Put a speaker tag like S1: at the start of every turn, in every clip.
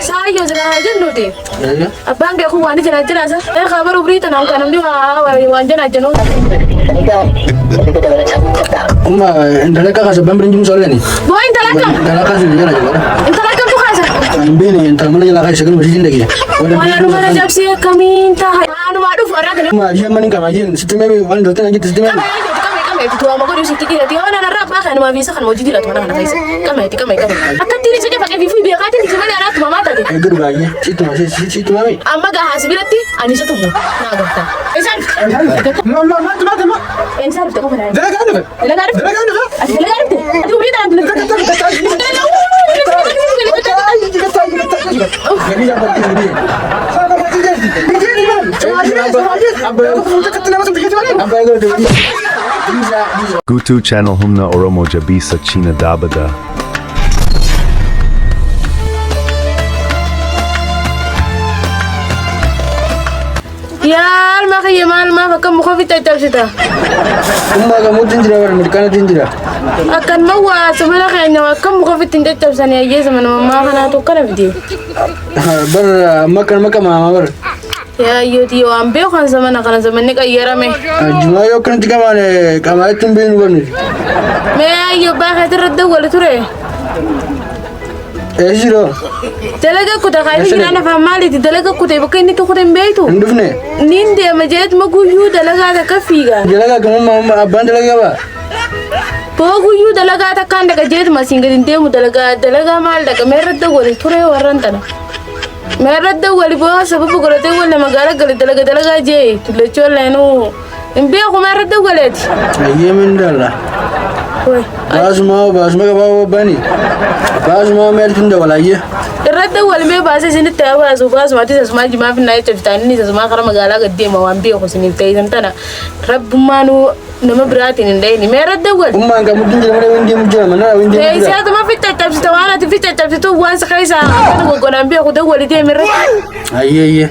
S1: Saayyoo jira jennuuti. Abbaan kee kun waan jira jira isa. Ee kabar umrii tanaan kan namni waan jana jennu.
S2: Umma intala akka kaasa abbaan bira hin jiru soolani.
S1: Boo intala akkam?
S2: Intala kaasa hin jala jala.
S1: Intala akkamtu kaasa?
S2: Ani hin beekne intala mana jalaa kaasa galma ishiin dhagee.
S1: Waan mana cabsee akkamiin ta'a? Waanumaa dhufu har'a kana.
S2: Umma ishee mana hin qabaa isheen sitti mee waan intaltee naan jette sitti mee.
S1: Qama yaayyooti qama qama itti tuwaama godhu sitti dhiirati yoo nana irraa abbaa kanuma fi isa kanuma hojii jiraatu mana kana keessa. Qama itti qama qama. Akka ittiin isa cafaqee fi fuyi beekaatiin isa malee anaatti mamaa taate.
S2: Eeggadhu baay'ee sitti maa sitti maa
S1: Amma gahaa si biratti ani isa tumu naa garta. Isaan Eessaa dhufte qofa naa. Dalagaa dhufte? Ati dalagaa dhufte? Ati umrii tanaan
S3: Gutu Channel Humna Oromo Jabisa China Dabada.
S1: Yaa alma kiyya maal maaf akka muka ofitti caccabsita?
S2: Umma gamuutti hin jira bara mirkaanatti hin jira.
S1: Akkan mawwaa samana keenya akka muka ofitti hin caccabsanii ayyee samana mammaa kanaatu akkana fide.
S2: Bar amma akkana maqaa maamaa bar.
S1: Yaa ayyooti yoo waan beekan zamana kana zamanni qayyarame.
S2: Jumaa yoo akkanatti qamaane qamaa jechuun beeknu barnu.
S1: Mee ayyoo abbaa keetirra dawwali ture.
S2: Eessi jiroo?
S1: Dalaga kuta kaayii jiraan afaan maaliiti dalaga kute bakka inni itti kute hin beektu.
S2: Hin dhufne.
S1: Niin deema jeetuma guyyuu dalagaa takka fiiga.
S2: Dalagaa gamummaa abbaan dalagaa qabaa?
S1: Boo guyyuu dalagaa takkaan dhaqa jeetuma asiin gadi hin deemu dalagaa dalagaa maal dhaqa meerra dawwali ture warran tana. Meerra dawwali boo sababa godhatee walla magaala gale dalaga dalagaa jee tullachuu walleenuu hin beeku meerra dawwaleeti.
S2: Ayyee mindalla.
S1: Way.
S2: Baasuma baasuma qabaa babbani. Baasuma meelti hin dawala ayyee.
S1: Irratti walmee baasee isinitti haa baasu baasuma ati sasumaa jimaa finnaa jecha bitaan inni sasumaa karaa magaalaa gad deema waan beeku isiniif ta'e isin tana rabbummaanuu nama biraatiin hin dhayini mee irratti wal.
S2: Ummaan kan muddiin jira malee windii jira mana windii jira.
S1: Eessaatuma ficcacabsita waan ati ficcacabsitu waan si keessaa akkana goggonaan beeku dawwali deemi irratti.
S2: Ayyee ayyee.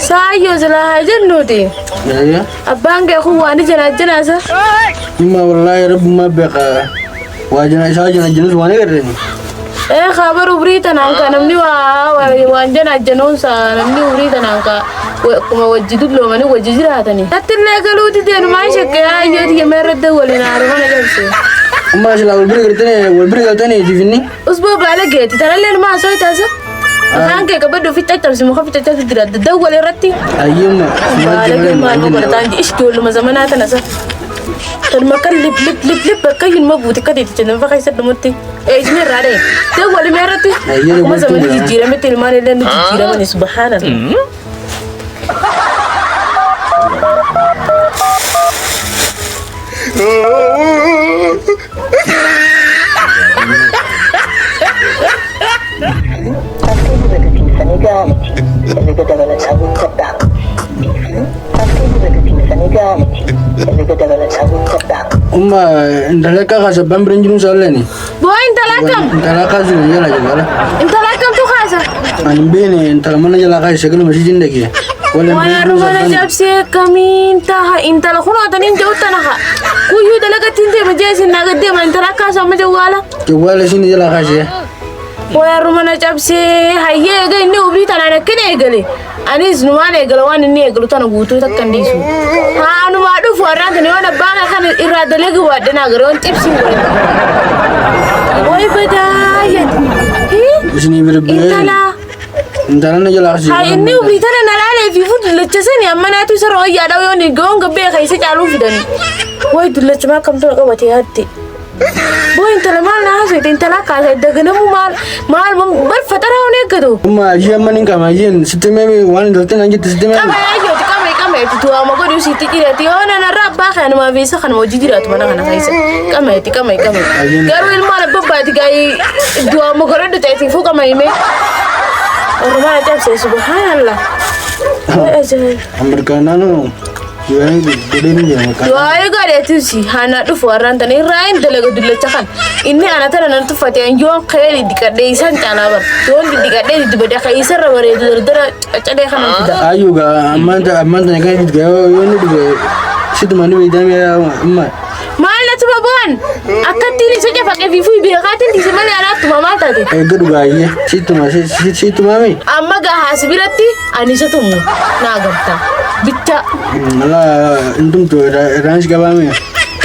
S1: Saayyoo silaa haa jennuuti.
S2: Ayyee.
S1: Abbaan kee kun waan ija janaasa.
S2: Umma wallaahi rabbummaa beeka. Waa jana isaa jana jenus waan agarreeni.
S1: Ee kaabar umrii tanaan ka namni waa waan jana januunsa namni umrii tanaan ka akkuma wajji dulloomanii wajji jiraatanii. Nattillee galuuti deenumaan shakkee ayyooti yemmuu irratti waliin haare mana cabse.
S2: Umma silaa wal bira galtanii wal bira galtanii jifinni.
S1: Usboo baala geeti tanallee numa haasoo taasa. Afaan kee qabadhu ofitti caccabsi muka ofitti caccabsi jira dawwal irratti.
S2: Ayyee umma.
S1: Baala gee maal godhataan ish ijoolluma zamanaa tana sa. Tanuma akka lip lip lip lip akka hin buute akka teeticha nama keessa dhumutti. Eejni irraa dha'e. Dawwal mee irratti.
S2: Ayyee
S1: Akkuma
S2: dawwaltu
S1: zamanni
S2: jira.
S1: jijjiirametti ilmaan illee nu jijjiiramani subhaanallah.
S4: Fakkeenya dubbatanii gahaa miti. Herrega dabalataa guuttadhaa. Fakkeenya dubbatanii gahaa miti. Herrega dabalataa guuttadhaa.
S2: Umma intala akka kaasa abbaan bira hin jiru soolani.
S1: Boo intala akkam?
S2: Intala akka jiru jala jala.
S1: Intala akkamtu kaasa?
S2: Ani hin beekne intala mana jalaa kaasa galma ishiin dhagee.
S1: Waan mana cabsee akkamiin taha intala kun otaniin jedhu tana ha. Guyyuu dalagatti hin deema jee isin naa gad deema intala akkaasa amma jawwaala.
S2: Jawwaala ishiin jalaa kaasee.
S1: Waan mana cabsee hayyee eega inni umrii tanaan akkana eegale. Anis numaan eegala waan inni eegalu tana guutuu takka hin dhiisu. Haa numaa dhufu har'aan tana yoon abbaan kan irraa dalagi waadde naa gara yoon xibsiin godhate. Way badaa jedhe.
S2: Isinii bilbilee.
S1: Intala.
S2: Intala na jalaa kaasee.
S1: Haa inni umrii tana na laalee fi fuudhu dullacha sani amma naatu isa rooyyaadha yoon goon gabbee keessa caaluu fidani. Way dullacha maa kamtu na qabate yaadde. Boo intala maal na haasofte intala kaasa daganamu maal maal bar faxaraa hon eeggatu.
S2: Umma ishee amma nin qaba isheen sitti mee waan intaltee naan jette sitti mee.
S1: Qama yaayyooti qama qama itti tuwaama godhu sitti dhiirati yoo nanarra abbaa kanumaa fi isa kanuma hojii jiraatu mana kana keessa qama itti qama qama. Garuu ilmaan abbaa baati gaa'ii du'aama godhadhu ta'e fuu qama himee. Oromaa cabse subhaanallah. Way ajaa'iba.
S2: Amirkaanaanoo. Du'aayii godhee ni jira maqaa.
S1: Du'aayii godheetis hana dhufu warraan tana irraa hin dalaga dullacha kan inni ana tana nan tuffate yoon ka'ee diddiqadhee isaan caalaa bar yoon diddiqadhee diddibadhe ka isarra bareedu dardara caccalee kana fida.
S2: Ayyuu gaa ammaan tana kan inni yoo inni dhufe situma ni beektamee amma.
S1: Maal na tuma bu'an akkattiin isa cafaqee fi fuyi beekaatiin dhiise malee anaaf tuma maal taate.
S2: Eegga dhugaayyee situma situma mi.
S1: Amma gaa haasi biratti ani isa tumu naa gamtaa bicha.
S2: Alaa intumtu irraan si qabaame.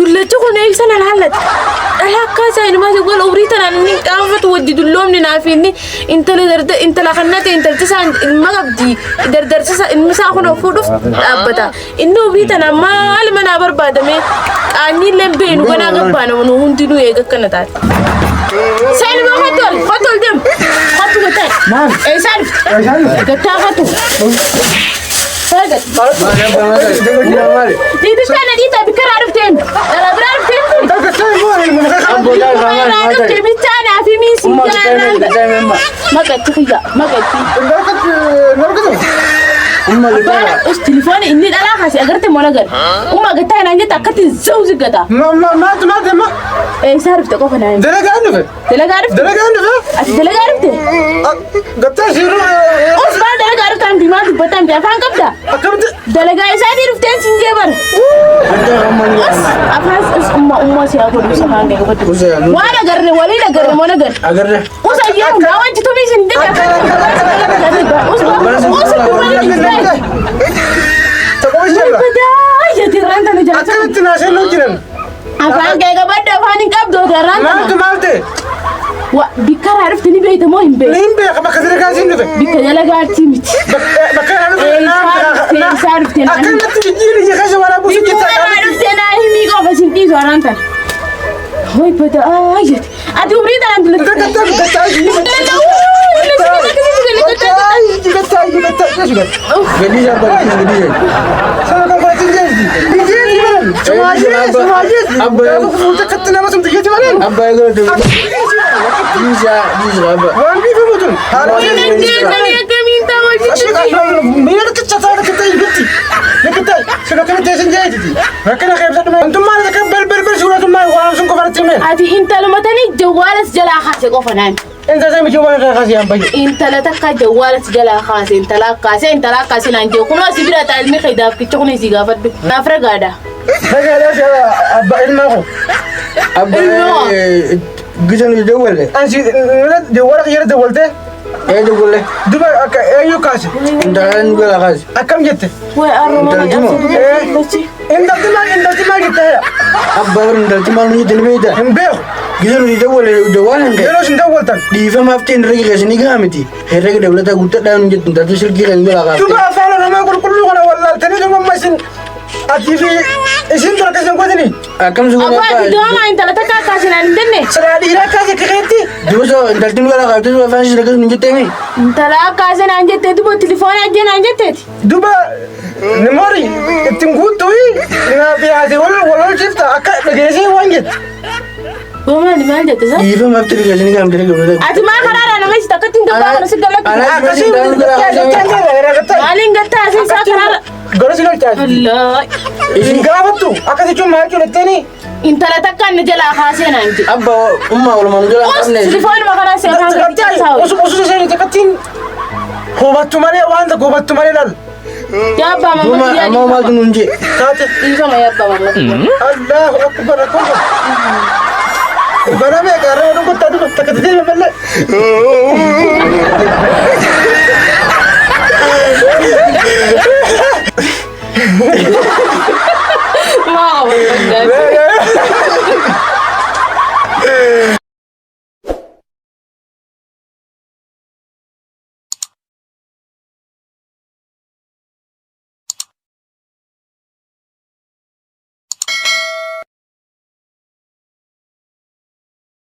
S1: Dullacha kun eegsa nan hallata. Dhala akka isaa ilmaa wal umrii tanaan inni qaanfatu wajji dulloomni naaf inni intala darda intala kannate intalti isaa ilma qabdi dardarsisa ilmi isaa kun fuudhuuf dhaabbata. Inni umrii tanaan maal manaa barbaadame qaanyiillee beenu ganaa gabbaana nu hundinuu eega akkana taate. Seenuma kottu ol kottu ol deemu kottu gattaa.
S5: Maal?
S1: Eessaa dhufte? Gattaa kottu. Dhiitichaa na dhiitaa bikka irraa dhufteen. Dhala biraa dhufteen. Irraa dhufte bichaa naa fi miin siin jaarraan. Maqatti kiyya maqatti. Baala us telefooni inni dhalaa kaase agarte moo nagar. Umma gattaa naan jette akkatti zawzi gata. Eessaa dhufte qofa naan. Dalagaa dhufte. Ati dalagaa dhufte. Us maal dalagaa dhuftaan diimaa dubbataan fi afaan qabda. Dalagaa isaatii dhufteen siin jee bara. Us afaan us umma umma si haa godhu afaan kee qabadhu. Waan agarre waliin agarre moo nagarre.
S2: Agarre.
S1: Us ayyee naa wajji tumii sin jedhe. Us us dubbanii dhufte. Badaa jetti irraan tana jaarsa. Afaan kee qabadhu afaan hin qabdu irraan tana. Bikka irraa dhufte ni beekta moo hin beektu? Bikka dalagaatti miti. Eessaa dhufte naan himi. Bikka irraa dhufte naan himii qofa sin dhiisu araan tana. Hoy badaa jette. Ati umrii tanaan
S2: Gadi isaa barsiisa gadi isaa. Abba eegala dhiisa dhiisa abba.
S1: Akkamiin ta'uu Ati intaluma tanii jawwaalas jalaa kaase qofa naan. Intala takka jawwaalas jalaa kaase intala kaase intala kaase naan jee kunoo si bira ta'a ilmi keedaaf kicha kun si gaafadhu. Naaf ragaadha.
S2: Abba gisa nu dawwale. Ee dawwale. Intala nu gala kaase.
S5: Akkam jette?
S1: Way arroma
S2: Intalti moo?
S5: Intalti maal intalti maal jette?
S2: Abba bar intalti maal nu jette ni beektaa?
S5: Hin beeku.
S2: Gisa nu dawwale dawwaan hin
S5: Yeroo isin dawwaltan.
S2: Dhiifamaaf ta'e herrega keessanii gahaa miti. Herrega dabalataa guuttadhaa nu jettu intalti silkii kan nu jalaa
S5: Duba
S2: kaafte.
S5: afaan Oromoo qulqulluu kana wallaaltanii duba amma isin atii fi isin dura keessan godhini.
S2: Akkam si godhe
S1: Abbaa ati
S2: abbaa?
S1: doomaa intala takka kaase naan hin jenne.
S5: Silaa dhiiraa kaase keetti.
S2: Duuba intalti nu jalaa kaafte duuba afaan ishee akkas nu jetteemi.
S1: Intala kaase naan jette duba telefoona ajjee naan jetteeti.
S5: Duba nimori ittiin guuttuu naaf yaate wal wal olchifta akka dhageessee waan jette.
S1: Maali maal jette sa?
S2: Dhiifamaaf ta'e keessanii gahaa miti herrega dabalataa.
S1: Ati maa karaarraa nama isii takka ittiin gabbaa kana si galatti.
S2: Ana-
S5: Akkasii
S1: Maaliin gattaa asii isaa karaarra.
S5: Gara si galchaati.
S1: Allah.
S5: Isin gaafattu akkas jechuun maal jechuudha jettanii
S1: Intala takka inni jalaa kaasee naan jedhe.
S2: Abba ummaa walumaa nu jalaa
S1: Us
S2: qabne.
S1: telefoonuma kanaa si afaan gadi cabsaa ho'i.
S5: Osoo isheen takkattiin hubattu malee waan tokko hubattu malee laal.
S1: Yaa abbaa
S2: Duuba
S1: mamma biyyaa
S2: amma maaltu nuun jee?
S5: Taate.
S1: Dhiifama yaa abbaa mamma.
S5: Allahu akbar akbar. Bara meeqa irra oduu kottaa duba takka ta'e malee.
S1: Maa qabatan.